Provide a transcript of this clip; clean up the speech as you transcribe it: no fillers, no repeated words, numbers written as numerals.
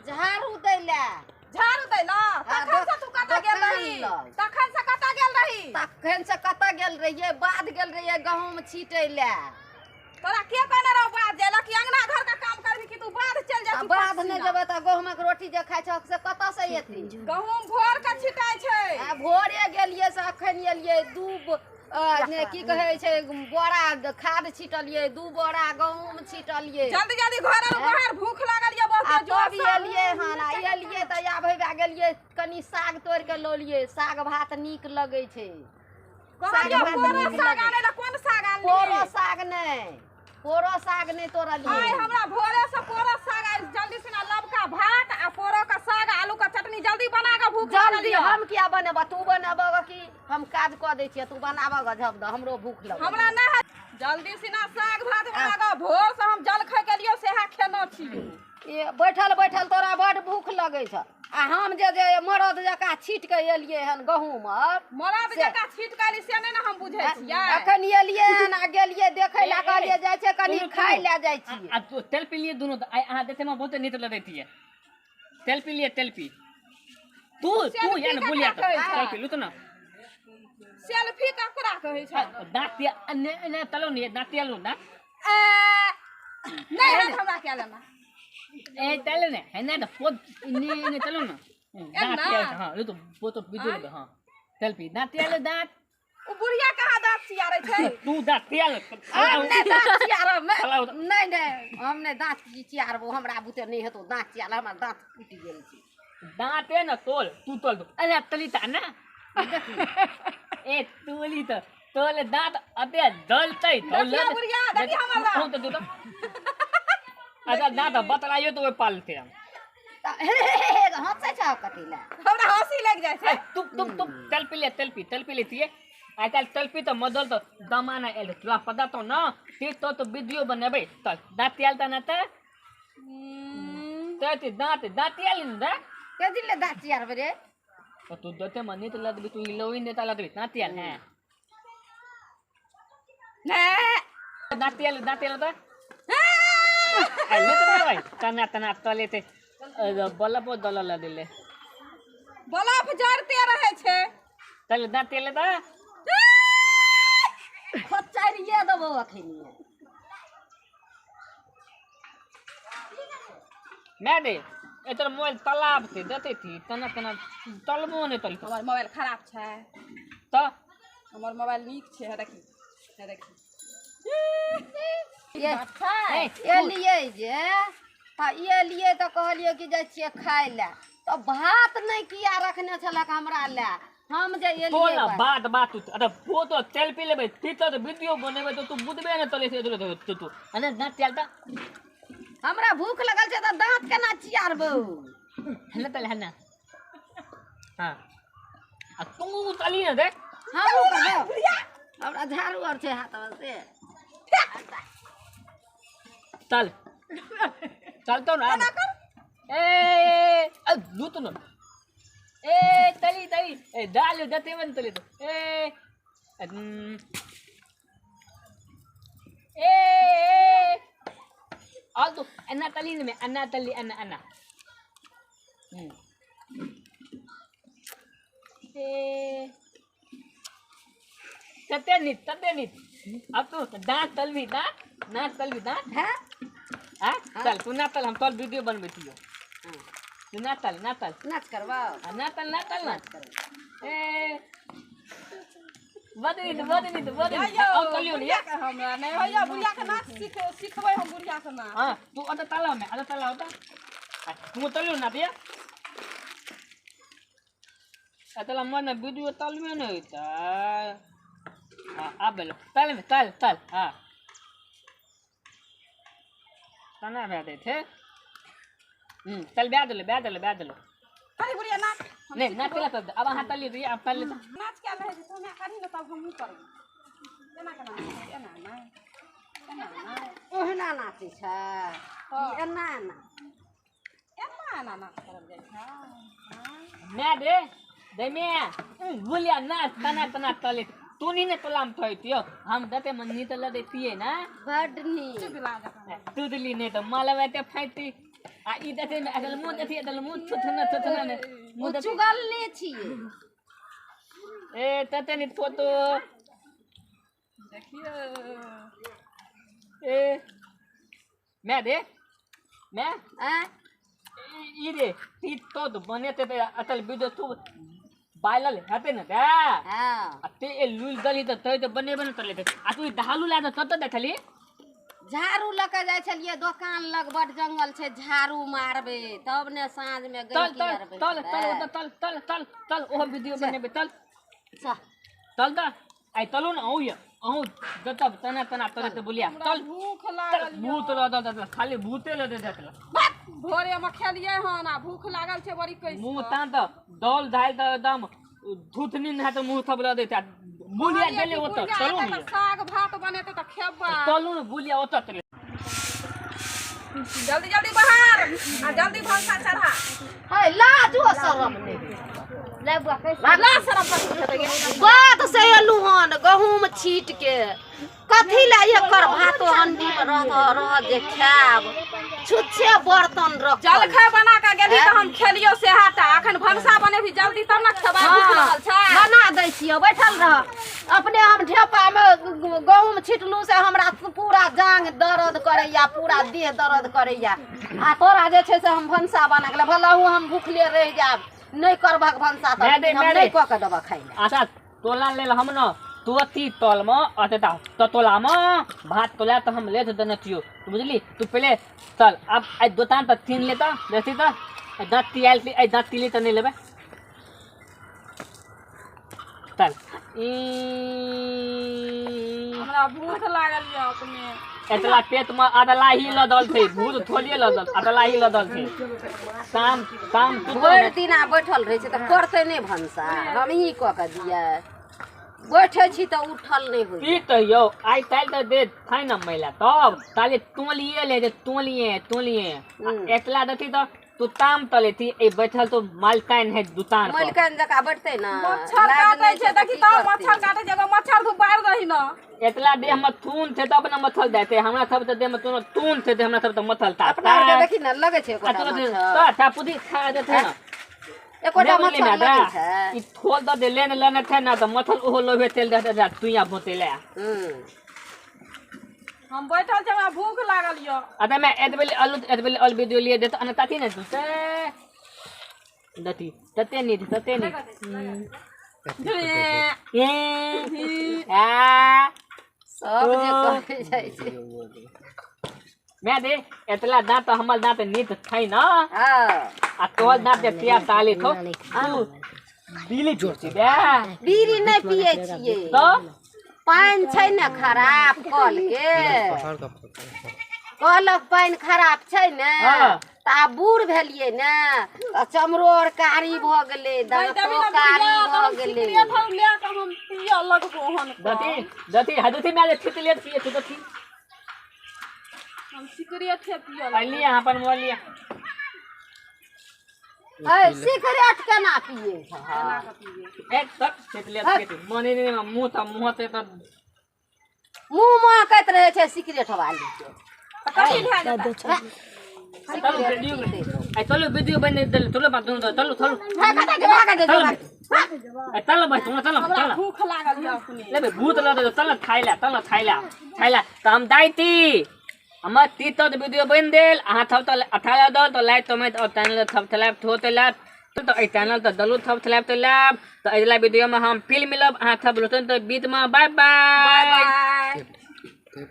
झाड़ू दै लए। झाड़ू दै लए? तखन से तू कतऽ गेल रही? तखन से कतऽ गेल रही? तखन से कतऽ गेल रहियै? बाध गेल रहियै गहूँम छिटै लए। तोरा के कहने रहौ बाध जाय लए? कि अंगना घर के काम करबी कि तू बाध चलि जाइ? बाध नहि जेबै तऽ गहूँमक रोटी जे खाइ छहक से कतऽ से एतै? गहूँम भोर के छिटाइ छै। आ भोरे गेलियै से अखन एलियै। दू की कहै छै बोरा खाद छिटलियै, 2 बोरा गहूँम छिटलियै। जल्दी जल्दी घर बाहर, भूख लागल ये बहुत जोर से। एलियै हन, आ एलियै तऽ आब हेबे गेलियै कनी साग तोड़ि के लौलियै। साग भात नीक लगै छै। साग भात साग आनै ला कोन साग आनली? पोरो साग नहि, पोरो साग नहि तोड़लियै। आइ हमरा भोरे से पोरो साग आइ जल्दी से लबका भात आ पोरो का साग आलू का चटनी जल्दी बना के भूख लागल। जल्दी हम किया बनेबा? तू बनेबऽ कि हम काज कऽ दै छियै, तू बनाबऽ गऽ झप दऽ, हमरो भूख लगल। हमरा नहि, जल्दी सिना साग भात बना कऽ। भोर से हम जलखै केलियो सेहा खेना छी। ए बैठल बैठल तोरा बड भूख लगै छ। आ हम जे जे मरद जकाँ छीट के एलियै हन गहूँम आर मरद जकाँ छीट के एली से नहि ने हम बुझै छियै। अखन एलियै हन आ गेलियै देखै लए, कहलियै जाइ छै कनी खाय लए जाइ छियै। आ तू तेल पी लिए दुनू? आइ अहाँ देखे मे बहुते नीक लगैत ये। तेल पी लिए, तेल पी तू तू या ने बोलिया तो तेल पी लू तो ना। सेल्फी ककरा कहै छै? दांत ने ने तलो ने दांत आलू ना। नहीं है हमरा क्या लेना। ए तले ने है ना पोत ने ने तलो ना दांत। हां लू तो वो तो बीजो। हां तेल पी दांत आलू दांत। उ बुढ़िया कहाँ दांत चियारै छै? तू दांत चियार। हम नहि दांत चियारब। नहि नहि, हम नहि दांत चियारबो, हमरा बुते नहि हेतौ दांत चियार, हमर दांत टूटि गेल छै। दांते न तोल, तू तोल दो। अरे तली ता ना ए तोली तो तोल दांत अबे जलतै। देखिया बुढ़िया, देखिया हमर दांत। तो तो अच्छा दांत बतलाइयो तो ओइ पालते हम। हंसै छ कथी लए? हमरा हंसी लागि जाइ छै। तू तू तू तेल पी ले, तेल पी, तेल पी लेतिए। आइ काल्हि तेल पी तऽ मदल तऽ जमाना आयल। तोरा पता तो न ते तो तो वीडियो बनेबै चल। दांत आयल तऽ ना तऽ दांत दांत आयल ने दा के दिन ले दांत चियारबै रे? तो तू दते मनी तो लदबी, तू इलोई नेता लदबी। दांत आयल है ने दांत आयल, दांत आयल तऽ आइले तऽ भाई तना तना तले ते बल्ब दल लदिले। बल्ब जरते रहै छै। चल दांत आयल तऽ खोचारिए देबौ अखन। मैं दे एतर मोबाइल तालाब से देते थी तना तना तलबो नहीं तलतो। हमर मोबाइल खराब छै तऽ? हमर मोबाइल नीक छै। हे देखी, हे देखी। एलियै जे तऽ एलियै तऽ कहलियै कि जाइ छियै खाय लए, तऽ भात नहि किया रखने छलक हमरा लए? हम जे एलियै तोला बात बात तू अरे वो तो तेल पी लेबै ती तो वीडियो बनेबै तो तू बुझबे ने तले से तू तू अरे दांत तेल तऽ हमरा भूख लगल छै तऽ दांत केना चियारबौ? हल्ला तले हल्ला। हां आ तू तली ने देख। हमहूँ करबौ, हमरा झाड़ू आर छै हाथ मे से। चल चल तो ना ए ए लू तो ना ए तली तली ए दाल दते मन तली तो ए ए ए आ तो अन्ना तली ने में अन्ना तली अन्ना अन्ना ए तते नी तते नी। अब तू दांत तलबी, दांत नाच तलबी दांत। हैं हां चल तू ना तल, हम तोर वीडियो बनबै छियो। तू ना तल, ना तल। नाच करबौ? ना तल, ना तल, ना ए बदनी तो बदनी तो बदनी अब तलियो ने। हमरा नहि होइया बुढ़िया के नाच सिखबै हम बुढ़िया के नाच। हां तू अत तलाव में अत तलाव त तू तलियो ना दिया अतला मन वीडियो तलबे नहीं होता। हां आब लो तल में तल तल। हां तना भए दै छै। चल ब्याह देलो, ब्याह देलो, ब्याह देलो। अरे बुढ़िया नाच नहीं नाच ला तब अब अहाँ तली दिए, अब तली नाच क्या रहै छै? तू हमरा करही ने तब हमहूँ करबै। एना केना एना ना एना ना ओहिना नाचै छै एना एना एना एना नाच करल जाइ छै। मैं दे दे मैं बुलिया नाच तना तना तले तू नहीं ने तलाम थोइतियो हम दते मन नी तला देतिए ना बड नीक। तू दिली नहीं तो मालवा ते फाइती। आ ई देखै मे अगल मुँह देखी, अगल मुँह थुथना थुथना ने ओ मुँह देखी। चुगलने छियै। ए तते नि फोटो देखियौ। ए मैं दे मैं आँय? ई रे ती तो तो बनेते ते अटल वीडियो तू बायलल हेतै ने ते। हँ। आ ते ए लुल दली त तै त बनेबे ने करले। आ तू ई दहालू ला त कतऽ देखली? झाड़ू लऽ के जाइ छलियै दोकान लग, बड जंगल छै, झाड़ू मारबै तब ने साँझमे तल गैंकी तल आर तल तल बैठतै। ओतऽ तल तल तल तल ओहो वीडियो बनेबै तल। चल। तल त आइ तलू ने अहूँ ये अहूँ जतऽ तना तना तले त बोलिया तल। भूख तल लागल। भूत लऽ दऽ दऽ खाली भूते लऽ दे दे। भोरे मे खेलियै हन आ भूख लागल छै बड़ी कैस। मुँह तान त दौल धाइल त एकदम थुथनी नहि त मुँह थप लऽ दैत बुलिया गेलै ओतऽ। चलू ने। साग भात बनेतै तऽ खेबै। चलू ने बुलिया ओतऽ चले। जल्दी जल्दी बाहर आ जल्दी भनसा चढ़ा। है लाजो शरम नहि। ले बुआ, कैसे लाज शरम कथी हेतै गे? बात से एलू हन गहूम छीट के, कथी लए एकर भातो हंडी मे रह रह जे खायब, छुच्छे बर्तन रख। जलखै बना के गेली तऽ हम खेलियो सेहाटा। अखन भनसा बनेबही जल्दी तब ने खेबै, भूख लागल छै। बना दै छियै, बैठल रह अपने। हम ढेपा मे गहूम छिटलू से हमरा पूरा जांग दर्द करैया, पूरा देह दर्द करैया, आ तोरा जे छै से हम भनसा बना के भलहु हम भूखले रहि जायब, नहि करबक भनसा मैं तऽ दे, हम मैं नहि दे। कऽ के देबऽ खाइ लए। अच्छा तोला लेल हम न तुरती तलमे अतता ततोलामे भात तोला तऽ हम लेत देने छियौ, तू बुझली? तू पहिले चल आब आइ दोतान तऽ तीन लेता देखी तऽ आइ दाँत तियाल, आइ दाँत तिली तऽ नहि लेबै। चल ई हमरा भूख लागल यऽ अपने। एतला पेटमे अदला ही लदल छै, भूत थोड़िए लदल, अदला ही लदल छै। शाम शाम तू भरि दिना बैठल रहै छै तऽ करतै नहि भनसा? हमही कऽ के दियै? बैठे छी तऽ उठल नहि होइ। की कहियौ, आइ काल्हि तऽ दे छै ने महिला तब ताले तोलिए ले जे तोलिए तोलिए। एतला देखी तऽ तू ताम तलेथी ए बैठल तो मालकाइन है दुकान पर। मलिकाइन जकाँ बैठतै ने। मच्छर लाज काटै नहि छै। तऽ देखी की तऽ करतै? मच्छर काटै छै, एगो मच्छर धूप बारि दही ने। एतला देह में थून छै तब ने मच्छर देते। हमरा सब तऽ देह में कोनो थून छै तऽ हमरा सब तऽ मच्छर ताता। अपना आरके देखी ने, लगै छै आ एकोटा तोरा मच्छर? तऽ टापुदी खा देते ने। एकोटा नहि बुझली मच्छर ने लगै दा? छै? ई थोल दऽ दे लेने लेने छै ने तऽ मच्छर ओहो लोभे तेल दे दे तुइया भोते ले। हूँ। हम बैठल छी, हमरा भूख लागल यऽ। अरे मैं एतबे आलू एतबे आलू वीडियो लिए देता अने ताती ने तू ते दती तते नहीं तते नहीं ए आ सब जे कहै जाइ छै। मैं दे एतला दांत हमर दांत नीत छै न। हँ। आ तोहर दांत जे तिया ताली थो तू बिली जोड़ छी बे। बीड़ी नहि पियै छियै। तो पानि छै ने खराब कल के, कलक पानि खराब छै ने। हँ। तऽ आब बूढ़ भेलियै ने तऽ चमड़ो आर कारी भऽ गेलै, दाँतो कारी भऽ गेलै। सिगरेट लए कऽ हम पियऽ लगबो हन। दती दती हदती मैं जे छित लेत पिए तू दती। हम सिगरेटे पियऽ लगबो। अली यहाँ पर मोबाइल लिया। है सिगरेट केना पियै छै? एक तक छित लेत पिए तू मने ने मुंह त मुंह ते त मुँह महकैत रहै छै सिगरेट वाली के। तऽ कथी भए जेतै? चलो वीडियो आई, चलो वीडियो बन दे, चलो बात चलो चलो। भाग दे, भाग दे, भाग। ए चलो भाई तुम चलो चलो। भूख लागल यऽ अपने। ले बे भूत लऽ दे, चल खाइला, चल खाइला खाइला। तऽ हम दाइती हमर ती तऽ वीडियो बनि देल। अहाँ थप तऽ अठारह दल तऽ लाइक कमेंट और चैनल थप थलाब थो तऽ लाब तऽ एहि चैनल तऽ दलू थप थलाब तऽ लाब। तऽ अगिला वीडियोमे हम फिर मिलब अहाँ थप लोटन तऽ बीचमे। Bye bye. By.